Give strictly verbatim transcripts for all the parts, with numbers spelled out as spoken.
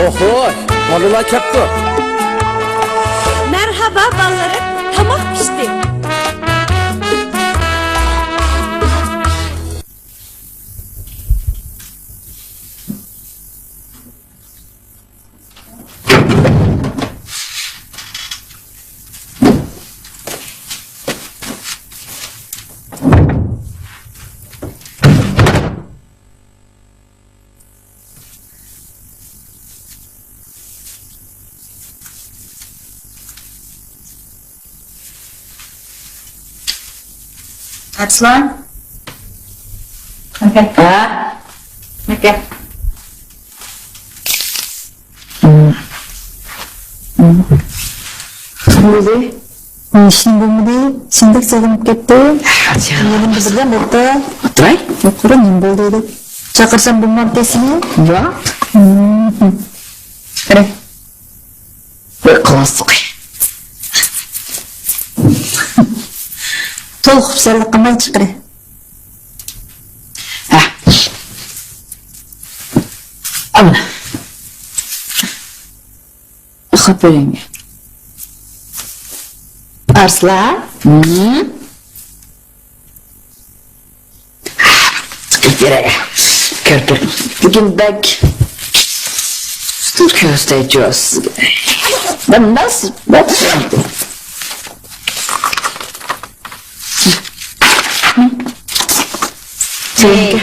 ئوھوي، بالىلار كەپتۇ. مەرھابا بالىلىرىم، تاماق پىشتى. ئەرسلان. ئاكا. ھە؟ ئاكا. نېمە بولدى؟ ھېچنېمە بولمىدى. سېنىڭدەك سېغىنىپ كەتتىم. يېنىمدا بىردەم ئولتۇر. ئولتۇراي. ئولتۇر، نېمە بولدى دەپ. چاقىرسام بولمامتى سېنى؟ ياق. قېنى. بىر قىلىۋاتسىقى. تولا خۇپسەنلىك قىلماي چىقىرى. ھە. ئانا. خاپىرىڭگە. ئارسلان. ھە. كىر، كىر. بۈگۈن بەك كۆرسىتەيچۇ سىزگە. بەك ناز، بەك. ھەي.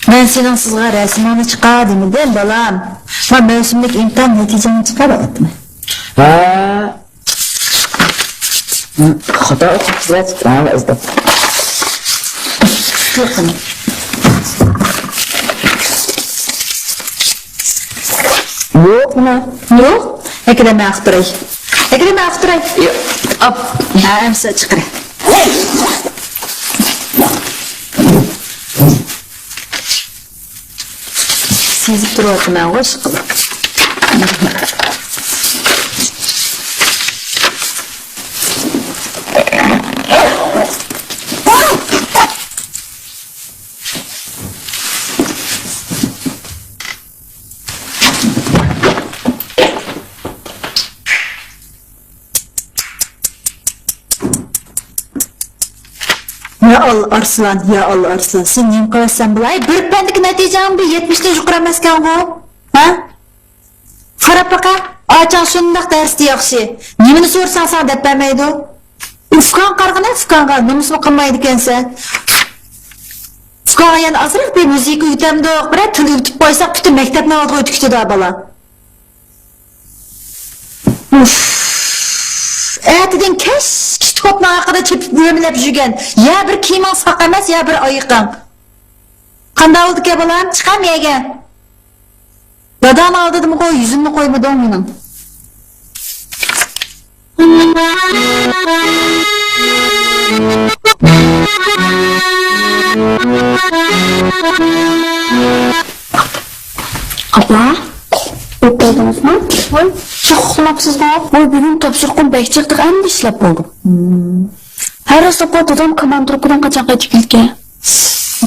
مەن سېنىڭ سىزغا رەسىمىڭنى چىقار دېمىدىم، بالام. ما مەۋسۇملۇق ئىمتىھان نەتىجەڭنى چىقار دەۋاتىمەن. ھە. خاتا ئوقۇپ تۇرۇۋاتىپتۇ، ھە، ئىزدەپ. يوق، مانا. يوق. ئەكىدە مەن ئۇقتۇراي. ئەكىدە مەن ئۇقتۇراي. يوق. ئاپ. ھە، ئەمسە چىقىرە. سېزىپ تۇرۇۋاتىمەنغۇ، ئىشقىلىپ. يا ئاللا ئارسلان، يا ئاللا ئارسلان، سەن نېمە قىلىۋاتىسەن بۇلاي؟ بىر پەندىكى نەتىجەڭ بۇ يەتمىشتىن يۇقىرى ئەمەسكەنغۇ؟ ھە؟ قاراپ باقە، ئاچاڭ شۇنداق دەرستە ياخشى. نېمىنى سورىساڭ ساڭا دەپ بەرمەيدۇ. ئۇكاڭغا قارىغىنا، ئۇكاڭغا نومۇسمۇ قىلمايدىكەنسەن. ئۇكاڭغا يەنە ئازراق بىر مۇزىكا ئۆگىتەمدۇق، بىرەر تىل ئۆگىتىپ قويساق پۈتۈن مەكتەپنىڭ ئالدىغا ئۆتۈپ كېتىدۇ بالا. ئۇف! ئەتىدىن كەچكىچە توپنىڭ ھەققىدە چېپىپ ئۆمىلەپ يۈرگەن. يا بىر كىيىمىڭ ساق ئەمەس، يا بىر ئايىقىڭ. قانداق بولدىكەن بالام؟ چىقام يەرگە. داداڭنىڭ ئالدىدىمۇ قوي، يۈزۈمنى قويمىدىڭ مېنىڭ. ئاپا، ئۆتۈپ قالدىڭىزمۇ؟ ۋاي، جىق ئۇخلاپسىزغۇ؟ ۋاي، بۈگۈن تاپشۇرۇقۇم بەك جىق، ئەمدى ئىشلەپ بولدۇم. ھە راست ئاپا، دادام كوماندىركىدىن قاچان قايتىپ كېلىدىكەن؟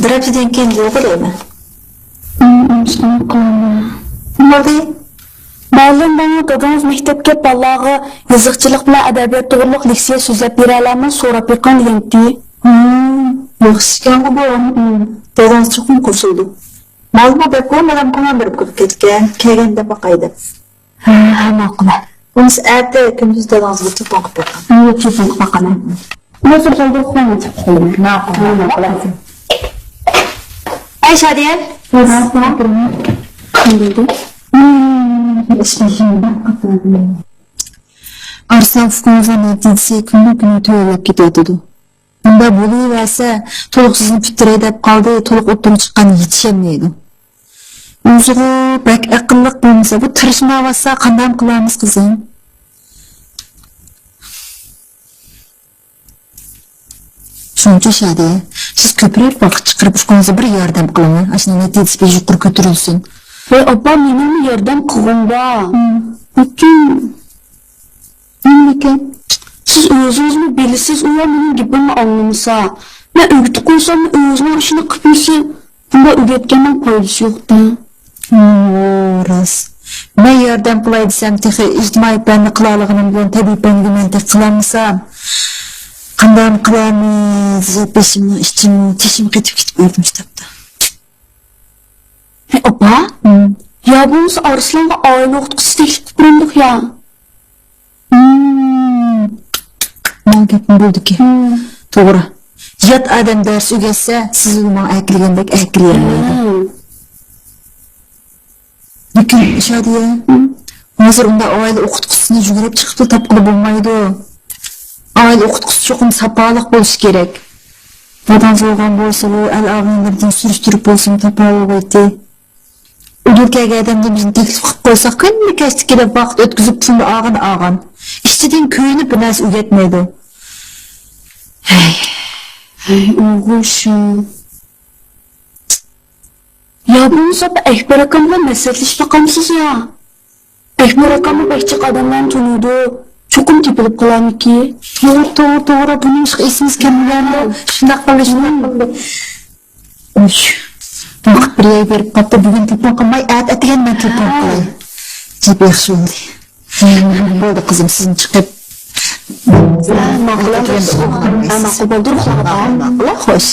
بىر ھەپتىدىن كېيىن يولغا دەيمەن. ئۇم، ئۇم، ئۇم، قىلىمەن. نېمە بولدى؟ مەلۇم، ماڭا دادىڭىز مەكتەپكە بالىلارغا يېزىقچىلىق بىلەن ئەدەبىيات توغرىلىق لېكسىيە سۆزلەپ بېرەلەمۇ، سوراپ بېقىڭ دېگەنتى. ھىم، ياخشى ئىكەنغۇ بۇ. ھىم. دادىڭىز چوقۇم قوشۇلىدۇ. مەلۇم، بەك بولمىدىم، كوماندىر بولۇپ كەتكەن. كەلگەندە باقاي دەپ. ھە، ھە، ماقۇل. بولمىسا ئەتە كۈندۈز دادىڭىز بىلەن تېلېفون قىلىپ باققىن. ھە، تېلېفون قىلىپ باقىمەن. بولمىسا سولدا ئۇخلاڭ، چىقىپ قالىمەن. ماقۇل، ھە، ماقۇل. ئەي شادىيە. ئارسلان ئۇكىڭىزنىڭ نەتىجىسى كۈندىن-كۈنگە تۆۋەنلەپ كېتىۋاتىدۇ. مۇنداق بولۇۋەرسە، تولۇق سىزنى پۈتتۈرەي دەپ قالدى، تولۇق ئوتتۇرىغا چىققان يېتىشەلمەيدۇ. ئۆزىغۇ بەك ئەقىللىق بولمىسا، بۇ تىرىشمايۋاتسا قانداق قىلارمىز قىزىم؟ شۇنچە شادىيە، سىز كۆپرەك ۋاقىت چىقىرىپ ئۇكىڭىزغا بىر ياردەم قىلىڭ، ئاشۇنىڭ نەتىجىسى بىر يۇقىرى كۆتۈرۈلسۇن. ۋاي ئاپا، مېنىڭمۇ ياردەم قىلغىنغا. لېكىن نېمىكەن؟ سىز ئۆزىڭىزمۇ بىلىسىز، ئۇلار مېنىڭ گېپىمنى ئاڭلىمىسا. مەن ئۆگىتىپ قويساممۇ ئۆزىنىڭ ئىشىنى قىلىپ يۈرسە، بۇنداق ئۆگەتكەننىڭ پايدىسى يوق-دە. ھىم، راست. مەن ياردەم قىلاي دېسەم، تېخى ئىجتىمائىي پەننى قىلالىغىنىم بىلەن تەبىئىي پەنگە مەن تېخى قىلالمىسام، قانداقمۇ قىلارمىز دەپ بېشىمنىڭ ئىچىمۇ، چېشىمۇ قېتىپ كېتىپ بارىدۇ مۇشۇ تاپتا. ھەي، ئاپا، ھىم. يا بولمىسا ئارسلانغا ئائىلە ئوقۇتقۇچىسى تەكلىپ قىلىپ بېرەمدۇق يا؟ ھىم. ماڭا گەپمۇ بولىدىكەن. ھىم. توغرا. يات ئادەم دەرس ئۆگەتسە، سىزگە ماڭا ئەكېلگەندەك ئەكېلىۋېرىدۇ. ھىم. لېكىن، شادىيە، ھىم. ھازىر ئۇنداق ئائىلە ئوقۇتقۇچىسىنى يۈگۈرۈپ چىقىپلا تاپقىلى بولمايدۇ. ئائىلە ئوقۇتقۇچىسى چوقۇم ساپالىق بولۇشى كېرەك. داداڭ بولغان بولسىغۇ، ئەل ئاغىنىلىرىدىن سۈرۈشتۈرۈپ بولسىمۇ تاپالايتتى. ئۇدۇل كەلگەن ئادەمدىن بىزنى تەكلىپ قىلىپ قويساق، كۈندە كەچتە كېلىپ ۋاقىت ئۆتكۈزۈپ، پۇلنى ئالغىنى ئالغان. ئىچىدىن كۆيۈنۈپ بىر نەرسە ئۆگەتمەيدۇ. ھەي. ھەي، ئۇيغۇر شۇ. يا بولمىسا ئەكبەر ئاكام بىلەن مەسلىھەتلىشىپ باقامسىز يا؟ ئەكبەر ئاكاممۇ بەك جىق ئادەملەرنى تونۇيدۇ. چوقۇم تېپىلىپ قالارمىكى؟ توغرا، توغرا، توغرا. بۇنى ئىشقا ئېسىمىز كەلمىگەندۇ. شۇنداق قىلدى، شۇنداق قىلدى. ئۇش. ۋاقىت بىر يەرگە بېرىپ قاپتۇ. بۈگۈن تېلېفون قىلماي، ئەتە ئەتىگەن مەن تېلېفون قىلاي. جىپ ياخشى بولدى. بولدى قىزىم، سىزنى چىقىپ. ھە، ماقۇل، ماقۇل، ماقۇل، ماقۇل، ماقۇل. خوش.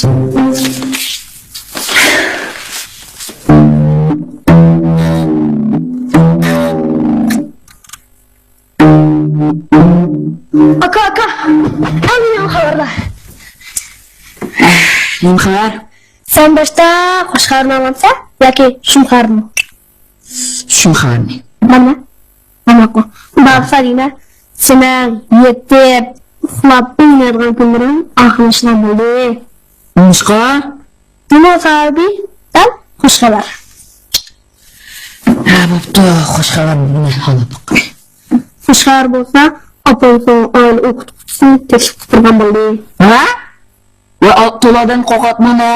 ئاكا، ئاكا، ئەمدى نېمە خەۋەرلەر؟ نېمە خەۋەر؟ سەن باشتا خوش خەۋەرنى ئاڭلامسەن ياكى شۇم خەۋەرنى؟ شۇم خەۋەرنى. مانا، مانا قو. بارسا دېمە، سېنىڭ يېتىپ، ئۇخلاپ، ئوينايدىغان كۈنلىرىڭ ئاخىرلىشىدىغان بولدى. نېمىشقا؟ نېمە سەۋەبى؟ دەل خوش خەۋەر. ھە، بوپتۇ، خوش خەۋەر بىلەن ھالال بولغاي. خوش خەۋەر بولسا، ئاپام ساڭا ئائىلە ئوقۇتقۇچىسىنى تەكلىپ قىلىپ بەرگەن بولدى. ھە؟ ۋە تولا ئادەم قورقاتمۇ نە؟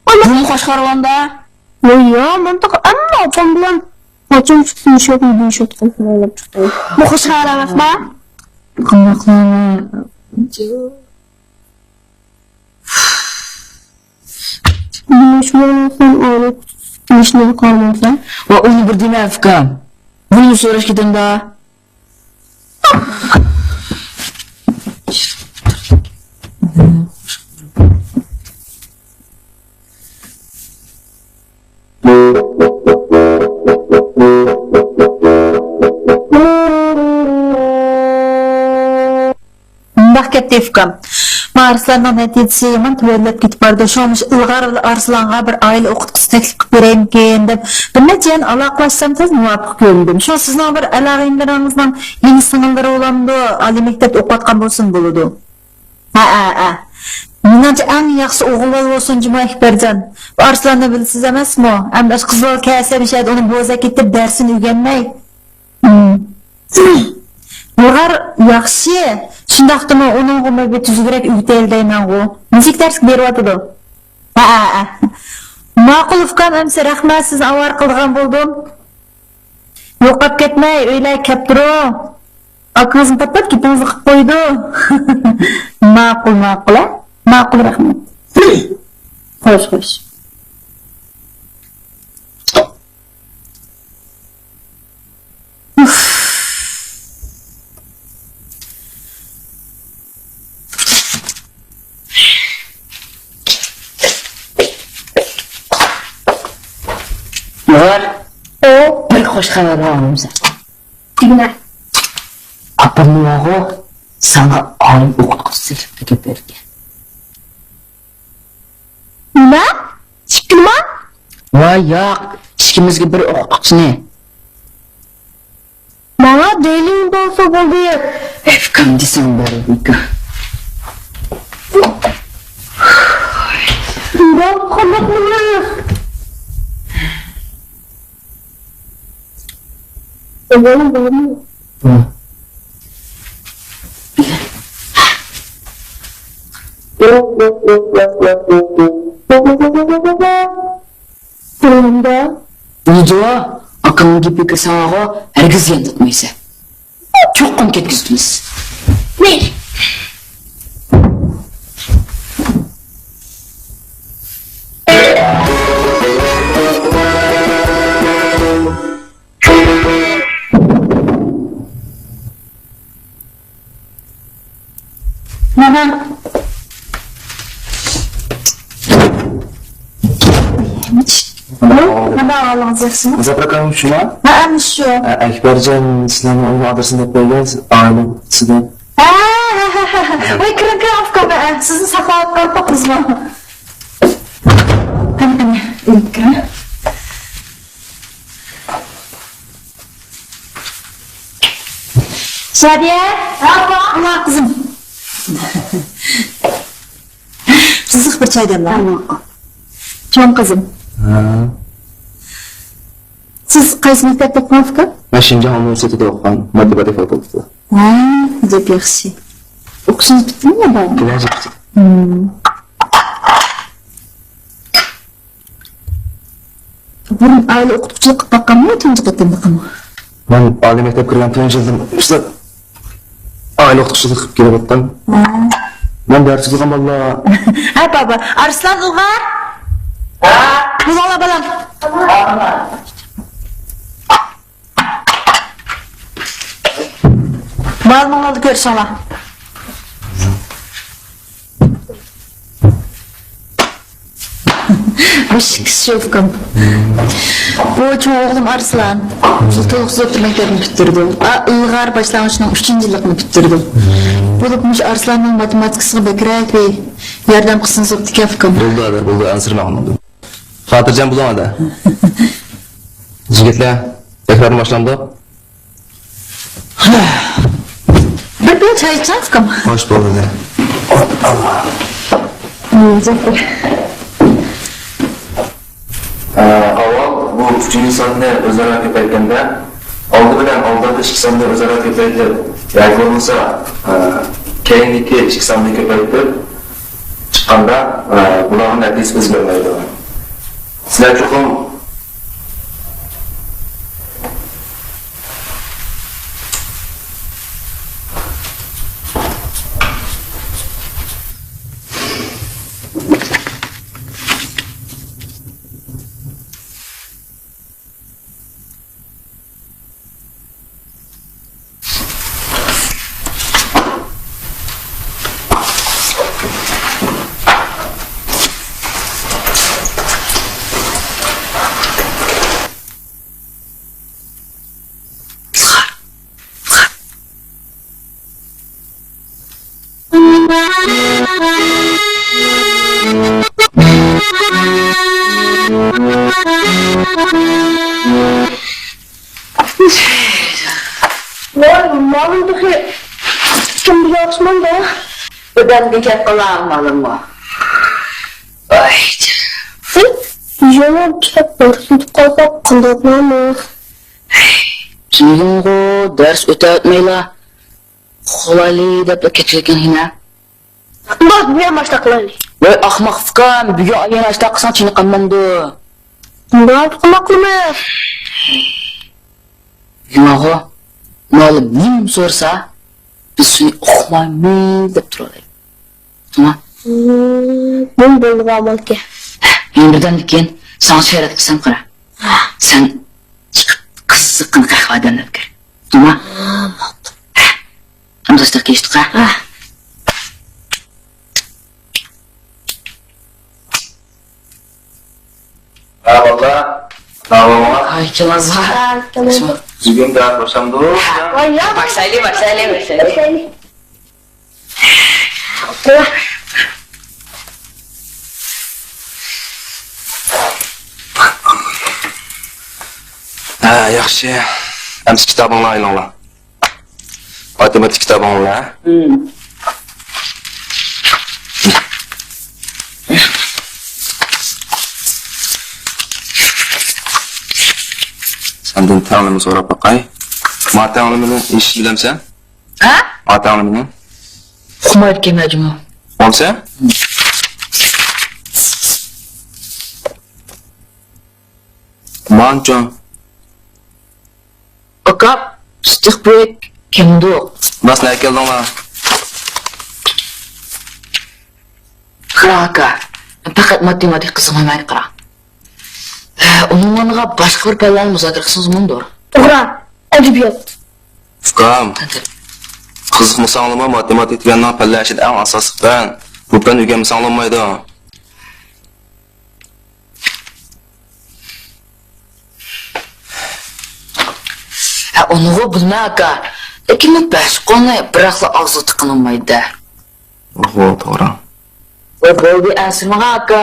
نېمە خوش خەۋەر ئاندا؟ ۋاي يا، مەن تېخى ئەمما ئاپام بىلەن قاچان چىقسا، مۇشۇ يەردە يۈرۈشۈۋاتقان خەۋەرلەپ چىقتى. بۇ خوش خەۋەر ئەمەسما؟ قانداقلارمۇ؟ نېمە شۇ سەن ئائىلە ئوقۇتقۇچىسى كېلىشنى قارىمامسەن؟ ۋە ئۇنى بىر دېمە، ئۇكام. بۇنى سوراش كېتىمدا. مۇنداق گەپتە ئۇكام، مارسلارنىڭ نەتىجىسى يامان تۆۋەنلەپ كېتىپ بارىدۇ. شۇڭا مۇشۇ ئىلغار ئارسلانغا بىر ئائىلە ئوقۇتقۇچىسى تەكلىپ قىلىپ بېرەيمىكىن دەپ بىر نەچچە يەرنى ئالاقىلاشسام، تېز مۇۋاپىق كۆرۈندۈم. شۇڭا سىزنىڭ بىر ئالاقىدارلىرىڭىزنىڭ يەنە سىڭىللىرى بولامدۇ، ئالىي مەكتەپتە ئوقۇۋاتقان بولسىمۇ بولىدۇ. ھە، ھە، ھە. مېنىڭچە ئەڭ ياخشىسى ئوغۇللار بولسۇن جۇمۇ ئەكبەرجان. بۇ ئارسلاننى بىلىسىز ئەمەسمۇ؟ ئەمدى ئاشۇ قىز بالا كەلسە مۇشۇ يەردە ئۇنى بوزەك ئېتىپ دەرسىنى ئۆگەنمەي. ئىلغار ياخشى، شۇنداقتىمۇ ئۇنىڭغىمۇ بىر تۈزۈكرەك ئۆگىتەيلى دەيمەنغۇ. نېمىشقا دەرس بېرىۋاتىدۇ؟ ھە، ھە، ھە. ماقۇل ئۇكام، ئەمىسە رەھمەت، سىزنى ئاۋارە قىلىدىغان بولدۇم. يوقاپ كەتمەي، ئۆيلەرگە كەپ تۇرۇڭ. ئاكىڭىزمۇ پات-پات گېپىڭىزنى قىلىپ قويىدۇ. ماقۇل، ماقۇل، ھە؟ ماقۇل، رەھمەت. خوش، خوش. ئۇ بىر خوش خەۋەر ئاڭلىمىسا. دېگىنە. ئاپامنىڭغۇ ساڭا ئائىلە ئوقۇتقۇچىسى تەكلىپ بەرگەن. نېمە؟ ئىككىمىزگىمۇ؟ ۋاي ياق، ئىككىمىزگە بىر ئوقۇتقۇچىنى. ماڭا دېلىڭ بولسا بولدى. ئەفكام دېسەڭ بارىدىكەن. بولۇپ قالماقلىمىز. ئوغلۇم بارمۇ؟ بار. بولامدا؟ نىجۇ، ئاكاڭنىڭ گېپىگە ساڭاغۇ ھەرگىز يانداتمايسەن. چوقۇم كەتكۈزىمىز. مەيلى. مانا ئەھۋالىڭىز ياخشىمۇ؟ مۇزەپپەر ئاكام شۇما؟ ھە، مۇشۇ. ئەكبەرجان سىلەرنىڭ ئۆينىڭ ئادرېسىنى دەپ بەرگەن، ئائىلە ئىچىدە. ھە، ھە، ھە، ھە، ھە. ۋاي، كىرىڭ، كىرىڭ، ئۇكام، ھە، سىزنى ساقلاۋاتقان توققۇزمۇ؟ قېنى، قېنى، ئېلىپ كىرىڭ. شادىيە! ھە، ئاپا! ئاڭلا، قىزىم. سىزىق بىر چاي دەملا. چوڭ قىزىم. ھە. سىز قايسى مەكتەپتە ئوقۇغان ئۇكا؟ مەن شىنجاڭ ئۇنىۋېرسىتېتىدا ئوقۇغان، ماتېماتىكا فاكۇلتېتىدا. ھە، ئەجەب ياخشى. ئوقۇشىڭىز پۈتتىمۇ يا بار؟ كېلەچەك پۈتتى. ھىم. بۇرۇن ئائىلە ئوقۇتقۇچىلىق قىلىپ باققانمۇ، تۇنجى قېتىملىقىمۇ؟ مەن ئالىي مەكتەپ كىرگەن تۇنجى يىلدىن باشلاپ ئائىلە ئوقۇتقۇچىلىق قىلىپ كېلىۋاتقان. ھە. مەن دەرس ئوقۇغان بالىلار. ھە، بابا. ئارسلان، ئىلغار. ھە؟ بولۇڭلار، بالام. بالىنىڭ ئالدىدا كۆرۈشۈڭلار. بۇ ئىككىسى شۇ ئۇكام. بۇ چوڭ ئوغلۇم ئارسلان. بۇ تولۇقسىز ئوتتۇرا مەكتەپنى پۈتتۈردى. ئا، ئىلغار باشلانغۇچنىڭ ئۈچىنچى يىللىقىنى پۈتتۈردى. بولۇپ مۇشۇ ئارسلاننىڭ ماتېماتىكىسىغا بەكرەك بىر ياردەم قىلسىڭىز بوپتىكەن ئۇكام. بولدى ئادە، بولدى، ئەنسىرىمەڭ. خاتىرجەم بولۇڭ ئادە. يىگىتلەر، تەكرارنى باشلامدۇق؟ بىر پىيالە چاي ئىچسەڭ ئۇكام. خوش بولدى. ئاۋۋال بۇ ئۈچىنچى ساننى ئۆزئارا كۆپەيتكەندە، ئالدى بىلەن ئالدىنقى ئىككى ساننى ئۆزئارا كۆپەيتىپ ياكى بولمىسا، ئە، كەينىدىكى ئىككى ساننى كۆپەيتىپ چىققاندا، ئە، بۇلارنىڭ نەتىجىسى ئۆزگەرمەيدۇ. سىلەر چوقۇم ۋاي، مالىم تېخى كىمگە ئوخشىمامدۇ؟ بىردەمگە گەپ قىلالمىدىممۇ؟ ۋاي. يەنە كەپ بىر كېتىپ قالساق قانداق بولىمىز؟ بىلمىدىمغۇ، دەرس ئۆتەۋەتمەيلا. قولايلى دەپلا كېتىۋېتىڭ يەنە. بولدى، بۈگۈن ئاشۇنداق قىلايلى. ۋاي ئاخماق ئۇكام، بۈگۈن يەنە ئاشۇنداق قىلساڭ چېنىقالمامدۇ؟ بولدى، قانداق قىلىمىز؟ بىلمەيمەنغۇ، مۇئەللىم نېمە سورىسا، بىز شۇنى ئۇقمايمىز دەپ تۇرالايلى. تامام. بۇمۇ بولىدىغان ئامالكەن. يەنە بىردەمدىن كېيىن ساڭا سۈرەت قىلسام قارا. سەن قىزىققىن قەھۋە دەملەپ كىر. تامام. ئەمدى ئاشۇنداق كېلىشتۇق ھە. ھە بالىلار، ساغلاممۇ؟ ھاي كېلىڭىزغا. بۈگۈن دەرس باشلامدۇ؟ باشلايلى، باشلايلى، باشلايلى. ھە ياخشى. ئەمسە كىتابىڭلارنى ئېلىڭلار. ماتېماتىكا كىتابىڭلار. سەندىن تەڭلىمە سوراپ باقاي. ما تەڭلىمىنى ھېچ بىلەمسەن؟ ھە؟ ما تەڭلىمىنى. ئۇقمايدىكەنمەن جۇمۇ. بولسا؟ مانچۇ. ئاكا، پىستىق بۆرەك كەمدۇ؟ راست نەگە كەلدىڭلار؟ قاراڭ ئاكا، پەقەت ماتېماتىكا قىزىقمايمەن قاراڭ. ئۇنىڭ ئورنىغا باشقا بىر پەنلەرنى مۇزاكىرە قىلسىڭىز بولىدۇ. توغرا، ئەدەبىيات. ئۇكام، قىزىقمىساڭلىمۇ ماتېماتىكا دېگەننىڭ پەنلەر ئىچىدە ئەڭ ئاساسلىق پەن. بۇ پەن ئۆگەنمىسەڭلار بولمايدۇ. ئۇنىغۇ بىلمەن ئاكا. لېكىن مەن بەش قولنى بىراقلا ئاغزىغا تىقىنالمايدۇ. ئوھو، توغرا. ۋاي بولدى، ئەنسىرىمىغىن ئاكا.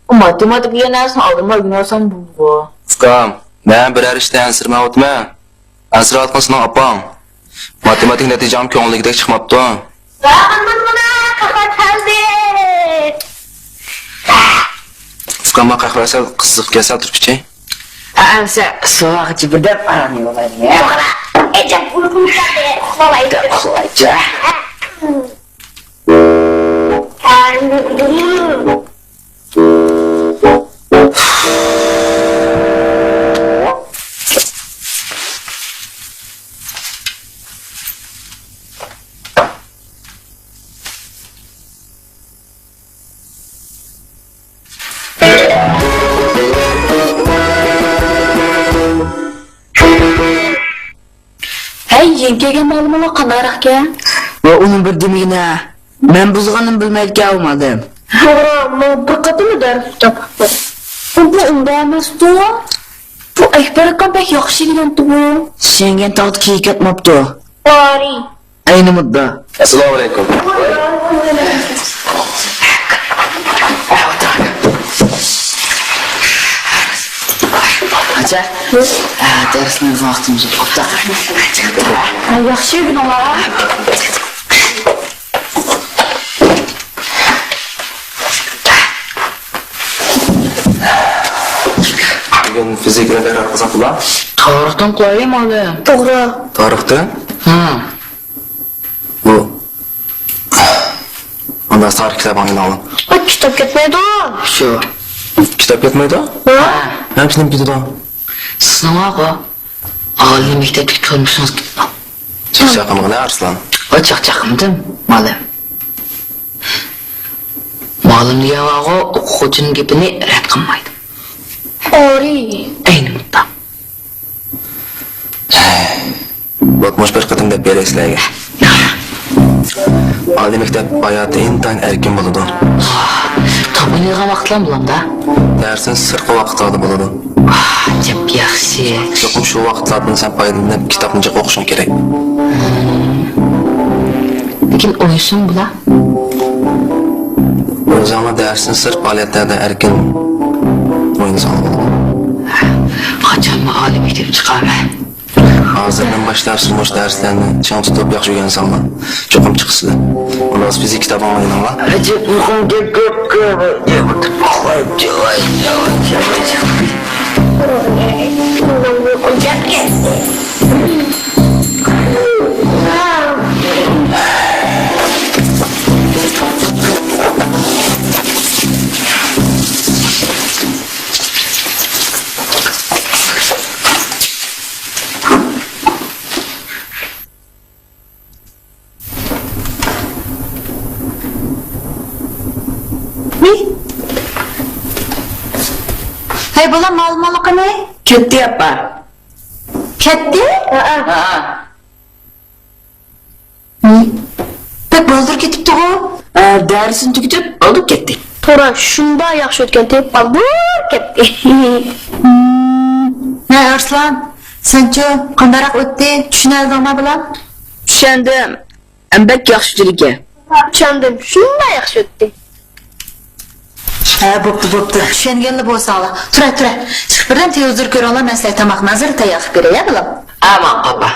ئۇ ماتېماتىكا دېگەن نەرسىنى ئالدىنمۇ ئۆگىنىۋالسام بولىدىغۇ. ئۇكام، مەن بىرەر ئىشتا ئەنسىرىمەۋاتىمەن. ئەنسىرەۋاتقان سېنىڭ ئاپاڭ. ماتېماتىكا نەتىجەڭ كۆڭلىدىكىدەك چىقماپتۇ. ۋاي، مانا، مانا، قەھۋە كەلدى. ئۇكام، ماڭا قەھۋە سەل قىزىق كەلسە تۇرۇپ ئىچەي. ئەمسە سوۋغىچە بىردەم ئارام يولايلى. توغرا. ئەجەب ئۇيقۇم كەلدى. ئۇخلاۋايچۇ. ئۇخلاۋايچۇ. ھەي، يېڭى كەلگەن مۇئەللىملار قانداقراقكەن؟ ۋە ئۇنىڭ بىر دېمىگىنە. مەن بۇزغىنىمنى بىلمەيدىكەن ئۇ مۇئەللىم. توغرا، مانا بىر قېتىممۇ دەرس كىتاب باقمىدىم. بۇ، بۇ ئۇنداق ئەمەستۇ. بۇ ئەكبەر ئاكام بەك ياخشى ئىشلىگەنتى بۇ. شېڭگەن تاغدا كېيىك ياتماپتۇ. ئارى. ئەينى مۇددا. ئەسسالامۇئەلەيكۇم. ئاچا، ئە، دەرسنى ۋاقتىمىز قوپتا. ياخشى ئۆگىنىڭلار. بۈگۈن فىزىكىنى تەكرار قىلساق بولا؟ تارىختىن قىلايلى مۇئەللىم. توغرا. تارىختىن؟ ھە. بۇ ئانداق تارىخ كىتابىڭنى ئېلىڭلار. ئاي، كىتاب كەتمەيدۇ. شۇ. كىتاب كەتمەيدۇ؟ ھە. ھە، كىتاب كېتىدۇ. سىزنىڭ بارغۇ ئالىي مەكتەپتىكى تۇرمۇشىڭىز كېتىدۇ. چاقچاق قىلمىغىنە، ئارسلان. ۋاي، چاقچاق قىلمىدىم، مۇئەللىم. مۇئەللىم دېگەن بارغۇ ئوقۇغۇچىنىڭ گېپىنى رەت قىلمايدۇ. ئارى. ئەينى مۇنداق. بولۇپمۇ مۇشۇ بىر قېتىم دەپ بېرەي سىلەرگە. ئالىي مەكتەپ ھاياتى ئىنتايىن ئەركىن بولىدۇ. توپ ئوينايدىغان ۋاقىتلارمۇ بولامدا؟ دەرستىن سىرتقى ۋاقىتلاردا بولىدۇ. ئاھ، جەپ ياخشى. چوقۇم شۇ ۋاقىتلاردىن سەن پايدىلىنىپ كىتابنى جىق ئوقۇشۇڭ كېرەك. لېكىن ئوينىسۇن بۇلار. ئۆزۈڭلار دەرستىن سىرت پائالىيەتلەردە ئەركىن ئوينىساڭلار بولىدۇ. قاچانمۇ ئالىي مەكتەپ چىقارمەن؟ ھازىردىن باشلاپ سىز مۇشۇ دەرسلەرنى چىڭ تۇتۇپ ياخشى ئۆگەنسەڭلار، چوقۇم چىقىسىلەر. ئۇنداق فىزىك كىتابىڭلارنى ئېلىڭلار. ئەجەب ئۇيقۇم كەپ كەپ كەپ. ھەي، بالام، مالىمالىقىنى؟ كەتتى، ئاپا. كەتتى؟ ھەئە. ھە. بەك بالدۇر كېتىپتىغۇ. ئە، دەرسىنى تۈگىتىپ ئالدىپ كەتتى. توغرا، شۇنداق ياخشى ئۆتكەنتى، بالدۇر كەتتى. ھە، ئارسلان، سەنچۇ، قانداقراق ئۆتتى؟ چۈشىنەلدىڭما، بالام؟ چۈشەندىم. ھەم بەك ياخشى ئۆتىدىكەن. چۈشەندىم. شۇنداق ياخشى ئۆتتى. ھە، بوپتۇ، بوپتۇ. چۈشەنگەنلا بولساڭلار. تۇرە، تۇرە. چىقىپ بىردەم تېلېۋىزور كۆرۈڭلار، مەن سىلەرگە تاماقنى ھازىرلا تەييار قىلىپ بېرەي، ھە، بالام؟ ھە، ماقۇل، ئاپا.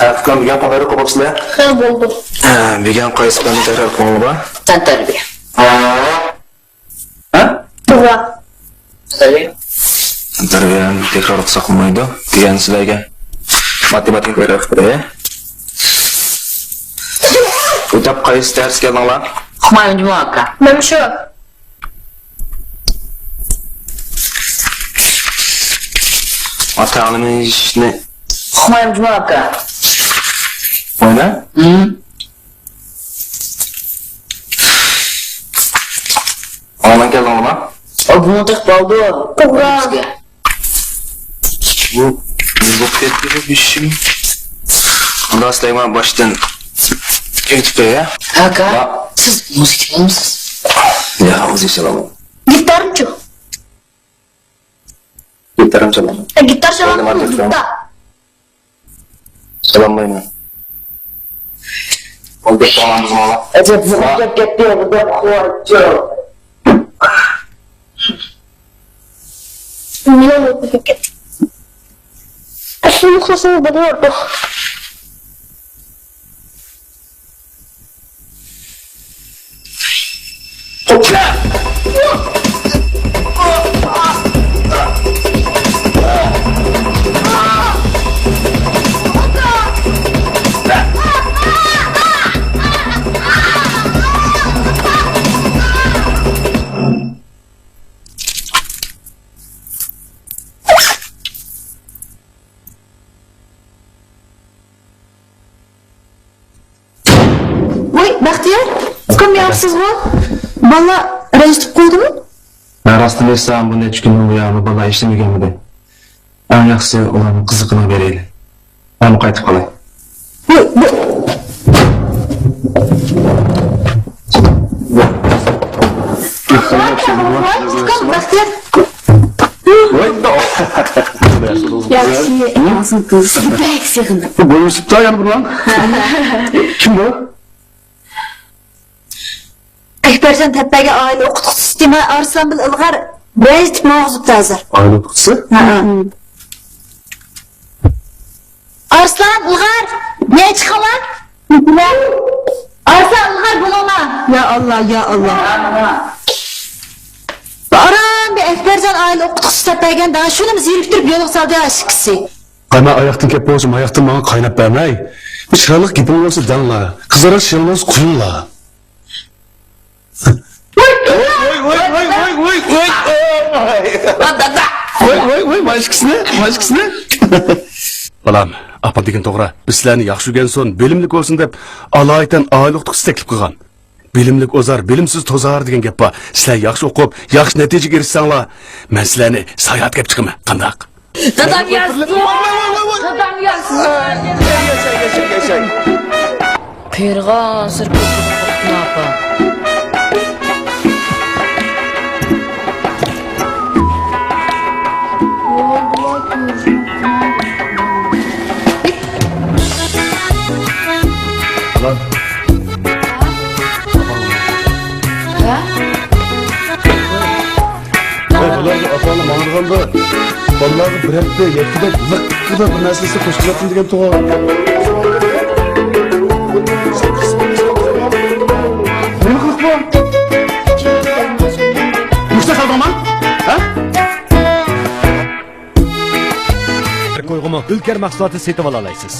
ھە، ئۇكام، بۈگۈن قانداقراق ئوقۇپسىلەر؟ خېلى بولدى. ھە، بۈگۈن قايسى پەننى تەكرار قىلغىنىڭلار بار؟ تەنتەربىيە. ھە؟ توغرا. تەنتەربىيەنى تەكرار قىلساق بولمايدۇ دېگەن سىلەرگە. ماتېماتىكا تەكرار قىلدى. ئۇتاپ قايسى دەرسكە كەلدىڭلار؟ ھۇمايۇن جۇما ئاكا. مەن شۇ. ئاتا-ئانىمىز ئىشنى. ھۇمايۇن جۇما ئاكا. ئوينا؟ ھىم. ئاڭلاپ كەلدىڭلارمۇ؟ ئوبۇڭلۇق بالدۇر. توغرا. بىزگە. بۇ نېمە بولۇپ كەتتى بۇ بېشىم؟ ئۇندا سىلەيمان باشتىن ئېيتىپ قوياي. ئاكا، سىز مۇزىكا چالامسىز؟ ياق، مۇزىكا چالالمايمەن. گىتارنىچۇ؟ گىتارمۇ چالالمايمەن. ئە، گىتار چالامسىز؟ گىتار. چالالمايمەن. ئەجەب زىغىم گەپ كەتتى، بۇ گەپ قۇۋۋەتچۇ. ئەسلى ئۇخلىسىمۇ بولۇۋاتىدۇ. ۋوي، بەختىيار، ئۇكام ياخشىسىزغۇ؟ بالىلار رەنجىتىپ قويدىمۇ؟ مەن راستىنى ئېيتسام، بۇ نەچچە كۈندىن بۇيان بالىلار ھېچنېمە يېگەنمىدى. ئەڭ ياخشىسى ئۇلارنىڭ قىزىقىنىغا بېرەيلى. مەنمۇ قايتىپ قالاي. ۋوي، ۋوي. ئۇكام، بەختىيار. ياخشى، ئاغزىڭ قىلسۇن. بەك سېغىندىم. بۇ بويۇن سىپتا يەنە بۇرۇن. كىم بۇ؟ ئەكبەرجان تەپپەگەن ئائىلە ئوقۇتقۇچىسى تېما ئارسلان بىلەن ئىلغار رەنجىتىپ ماڭغۇزۇپتۇ ھازىر. ئائىلە ئوقۇتقۇچىسى؟ ھە. ئارسلان، ئىلغار، نەچچە خالا؟ ئارسلان، ئىلغار بولۇڭلار. يا ئاللا، يا ئاللا. ئاران بىر ئەكبەرجان ئائىلە ئوقۇتقۇچىسى تەپپەگەن دەڭ، شۇنىمۇ زېرىكتۈرۈپ يولغا سالدى ھە ئىككىسى. قايماق ئاياقتىن كەپ بولسۇن، ئاياقتىن ماڭا قايناپ بەرمەي. بىر چىرايلىق گېپىڭ بولسا دەڭلا. قىزارار شېئىرىڭىزنى قويۇڭلا. ۋوي، ۋوي، ۋوي، ۋوي، ۋوي، ۋوي. ۋوي، ۋوي، ۋوي، ماشكىسىنى، ماشكىسىنى. بالام، ئاپا دېگىنى توغرا. بىز سىلەرنى ياخشى ئۆگەنسۇن، بىلىملىك بولسۇن دەپ، ئالايىتەن ئائىلە ئوقۇتقۇچىسى تەكلىپ قىلغان. بىلىملىك ئوزار، بىلىمسىز توزار دېگەن گەپ بار. سىلەر ياخشى ئوقۇپ، ياخشى نەتىجىگە ئېرىشسەڭلار، مەن سىلەرنى ساياھەتكە ئەپ چىقىمەن. قانداق؟ دادام يازسۇن! دادام يازسۇن! ياشاي، ياشاي، ياشاي! قېرىغانسېرى كۆپ قاپتىمەن، ئاپا. ۋاي، بۇلارغا ئاتا-ئانا ماڭىدىغاندا، بالىلارغا بىر ھەپتە يەتكۈدەك لىققىدە بىر نەرسە ئىستەپ توشقۇزاتتىم دېگەنتىغۇ. نېمە قىلىق بۇ؟ مۇشۇنداق قىلدىڭما؟ ھە؟ قويغىمۇ ئۈلكەر مەھسۇلاتى سېتىۋالالايسىز.